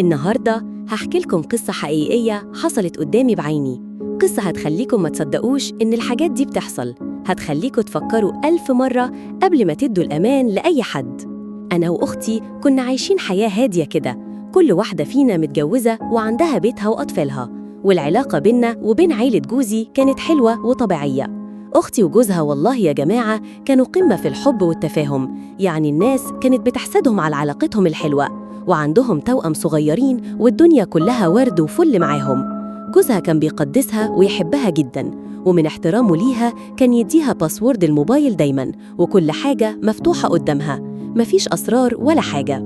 النهاردة هحكي لكم قصة حقيقية حصلت قدامي بعيني. قصة هتخليكم ما تصدقوش إن الحاجات دي بتحصل، هتخليكم تفكروا 1000 مرة قبل ما تدوا الأمان لأي حد. أنا وأختي كنا عايشين حياة هادية كده، كل واحدة فينا متجوزة وعندها بيتها وأطفالها، والعلاقة بينا وبين عيلة جوزي كانت حلوة وطبيعية. أختي وجوزها والله يا جماعة كانوا قمة في الحب والتفاهم، يعني الناس كانت بتحسدهم على علاقتهم الحلوة، وعندهم توأم صغيرين والدنيا كلها ورد وفل معاهم. جوزها كان بيقدسها ويحبها جدا، ومن احترامه ليها كان يديها password الموبايل دايما، وكل حاجة مفتوحة قدامها، مفيش أسرار ولا حاجة.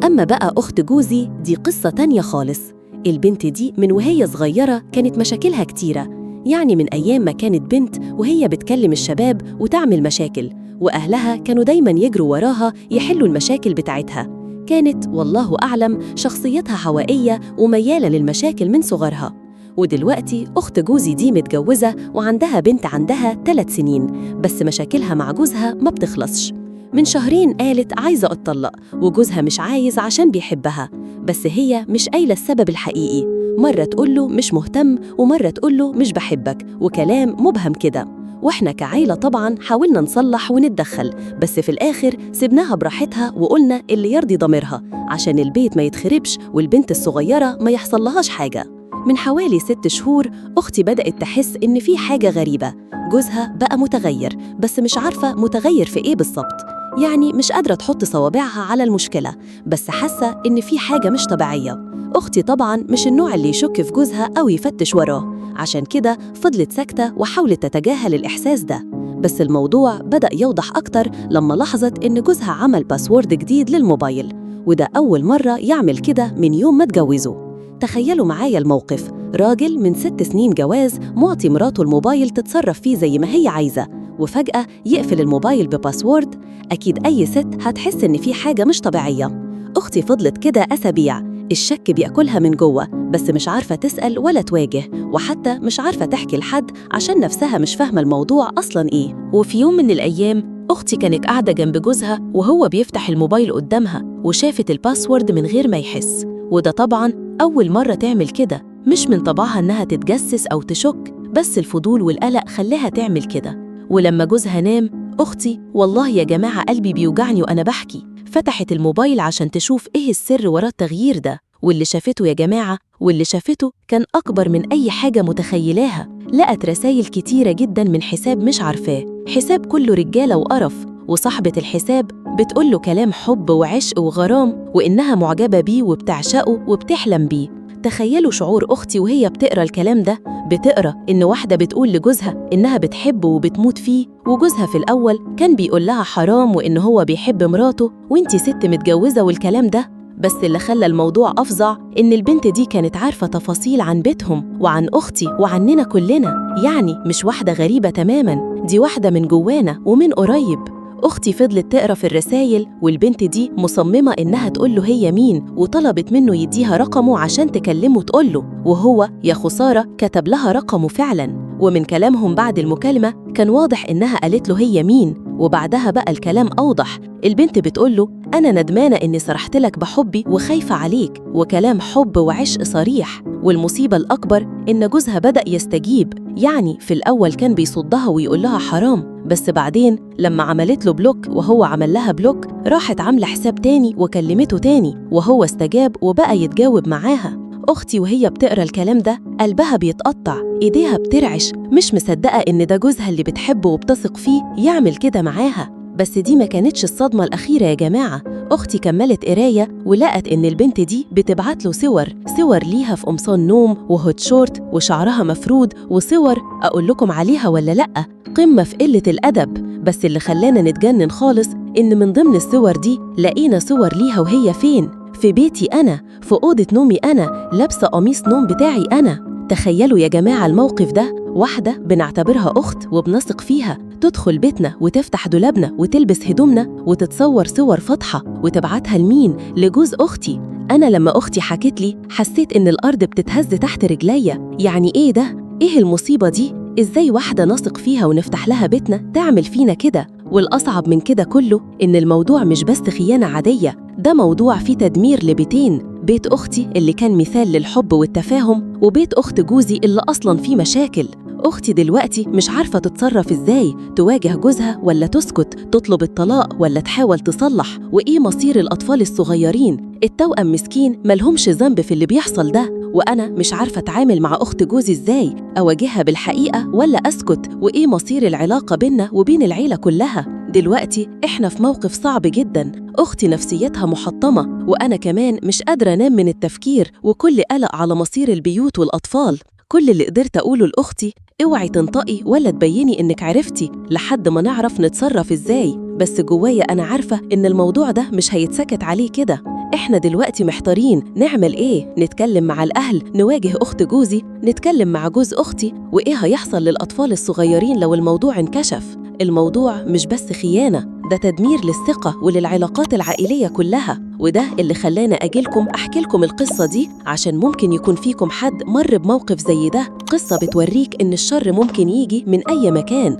أما بقى أخت جوزي دي قصة تانية خالص. البنت دي من وهي صغيرة كانت مشاكلها كتيرة، يعني من أيام ما كانت بنت وهي بتكلم الشباب وتعمل مشاكل، وأهلها كانوا دايماً يجروا وراها يحلوا المشاكل بتاعتها. كانت والله أعلم شخصيتها هوائية وميالة للمشاكل من صغرها. ودلوقتي أخت جوزي دي متجوزة وعندها بنت عندها 3 سنين، بس مشاكلها مع جوزها ما بتخلصش. من شهرين قالت عايزة أتطلق، وجوزها مش عايز عشان بيحبها، بس هي مش قايلة السبب الحقيقي. مرة تقوله مش مهتم، ومرة تقوله مش بحبك، وكلام مبهم كده. وإحنا كعيلة طبعاً حاولنا نصلح ونتدخل، بس في الآخر سيبناها براحتها وقلنا اللي يرضي ضميرها عشان البيت ما يتخربش والبنت الصغيرة ما يحصلهاش حاجة. من حوالي 6 شهور أختي بدأت تحس إن في حاجة غريبة، جوزها بقى متغير، بس مش عارفة متغير في إيه بالظبط، يعني مش قادرة تحط صوابعها على المشكلة، بس حاسة إن في حاجة مش طبيعية. أختي طبعاً مش النوع اللي يشك في جوزها أو يفتش وراه، عشان كده فضلت ساكتة وحاولت تتجاهل الإحساس ده. بس الموضوع بدأ يوضح أكتر لما لاحظت إن جوزها عمل password جديد للموبايل، وده أول مرة يعمل كده من يوم ما اتجوزوا. تخيلوا معايا الموقف، راجل من 6 سنين جواز معطي مراته الموبايل تتصرف فيه زي ما هي عايزة، وفجأة يقفل الموبايل ب password. أكيد أي ست هتحس إن في حاجة مش طبيعية. أختي فضلت كده أسابيع، الشك بيأكلها من جوه، بس مش عارفة تسأل ولا تواجه، وحتى مش عارفة تحكي لحد عشان نفسها مش فاهمة الموضوع أصلاً إيه. وفي يوم من الأيام أختي كانت قاعدة جنب جوزها وهو بيفتح الموبايل قدامها، وشافت ال password من غير ما يحس، وده طبعاً أول مرة تعمل كده، مش من طبعها إنها تتجسس أو تشك، بس الفضول والقلق خلاها تعمل كده. ولما جوزها نام، أختي والله يا جماعة قلبي بيوجعني وأنا بحكي، فتحت الموبايل عشان تشوف إيه السر ورا التغيير ده، واللي شافته يا جماعة واللي شافته كان أكبر من أي حاجة متخيلاها. لقت رسايل كتيرة جدا من حساب مش عارفاه، حساب كله رجالة وقرف، وصاحبة الحساب بتقوله كلام حب وعشق وغرام، وإنها معجبة بيه وبتعشقه وبتحلم بيه. تخيلوا شعور أختي وهي بتقرأ الكلام ده، بتقرأ إن واحدة بتقول لجوزها إنها بتحبه وبتموت فيه، وجوزها في الأول كان بيقول لها حرام وإن هو بيحب مراته وإنتي ست متجوزة والكلام ده. بس اللي خلى الموضوع أفظع إن البنت دي كانت عارفة تفاصيل عن بيتهم وعن أختي وعننا كلنا، يعني مش واحدة غريبة تماماً، دي واحدة من جوانا ومن قريب. أختي فضلت تقرأ في الرسايل، والبنت دي مصممة إنها تقوله هي مين، وطلبت منه يديها رقمه عشان تكلمه تقوله، وهو يا خسارة كتب لها رقمه فعلاً. ومن كلامهم بعد المكالمة كان واضح إنها قالت له هي مين، وبعدها بقى الكلام أوضح. البنت بتقوله أنا ندمانة إني صرحت لك بحبي وخايفة عليك، وكلام حب وعشق صريح. والمصيبة الأكبر إن جوزها بدأ يستجيب، يعني في الأول كان بيصدها ويقول لها حرام، بس بعدين لما عملت له block وهو عمل لها block، راحت عاملة حساب تاني وكلمته تاني، وهو استجاب وبقى يتجاوب معاها. أختي وهي بتقرأ الكلام ده قلبها بيتقطع، إيديها بترعش، مش مصدقة إن ده جوزها اللي بتحبه وبتثق فيه يعمل كده معاها. بس دي ما كانتش الصدمة الأخيرة يا جماعة. أختي كملت قراية ولقت إن البنت دي بتبعت له صور ليها في قمصان نوم و hot short وشعرها مفرود، وصور أقول لكم عليها ولا لأ، قمة في قلة الأدب. بس اللي خلانا نتجنن خالص إن من ضمن الصور دي لقينا صور ليها وهي فين؟ في بيتي أنا، في أوضة نومي أنا، لابسة قميص نوم بتاعي أنا. تخيلوا يا جماعة الموقف ده، واحدة بنعتبرها أخت وبنثق فيها تدخل بيتنا وتفتح دولابنا وتلبس هدومنا وتتصور صور فاضحة وتبعتها لمين؟ لجوز أختي. أنا لما أختي حكت لي حسيت إن الأرض بتتهز تحت رجليا. يعني إيه ده؟ إيه المصيبة دي؟ إزاي واحدة نثق فيها ونفتح لها بيتنا تعمل فينا كده؟ والأصعب من كده كله إن الموضوع مش بس خيانة عادية، ده موضوع فيه تدمير لبيتين، بيت أختي اللي كان مثال للحب والتفاهم، وبيت أخت جوزي اللي أصلاً فيه مشاكل. أختي دلوقتي مش عارفة تتصرف إزاي، تواجه جوزها ولا تسكت، تطلب الطلاق ولا تحاول تصلح، وإيه مصير الأطفال الصغيرين؟ التوأم مسكين ملهمش ذنب في اللي بيحصل ده، وأنا مش عارفة أتعامل مع أخت جوزي إزاي، أواجهها بالحقيقة ولا أسكت، وإيه مصير العلاقة بينا وبين العيلة كلها؟ دلوقتي إحنا في موقف صعب جداً، أختي نفسيتها محطمة، وأنا كمان مش قادرة أنام من التفكير وكل قلق على مصير البيوت والأطفال. كل اللي قدرت أقوله لأختي، اوعي تنطقي ولا تبيني إنك عرفتي لحد ما نعرف نتصرف إزاي، بس جوايا أنا عارفة إن الموضوع ده مش هيتسكت عليه كده. إحنا دلوقتي محتارين نعمل إيه؟ نتكلم مع الأهل، نواجه أخت جوزي، نتكلم مع جوز أختي، وإيه هيحصل للأطفال الصغيرين لو الموضوع انكشف؟ الموضوع مش بس خيانة، ده تدمير للثقة وللعلاقات العائلية كلها. وده اللي خلانا أجيلكم أحكي لكم القصة دي، عشان ممكن يكون فيكم حد مر بموقف زي ده. قصة بتوريك إن الشر ممكن يجي من أي مكان.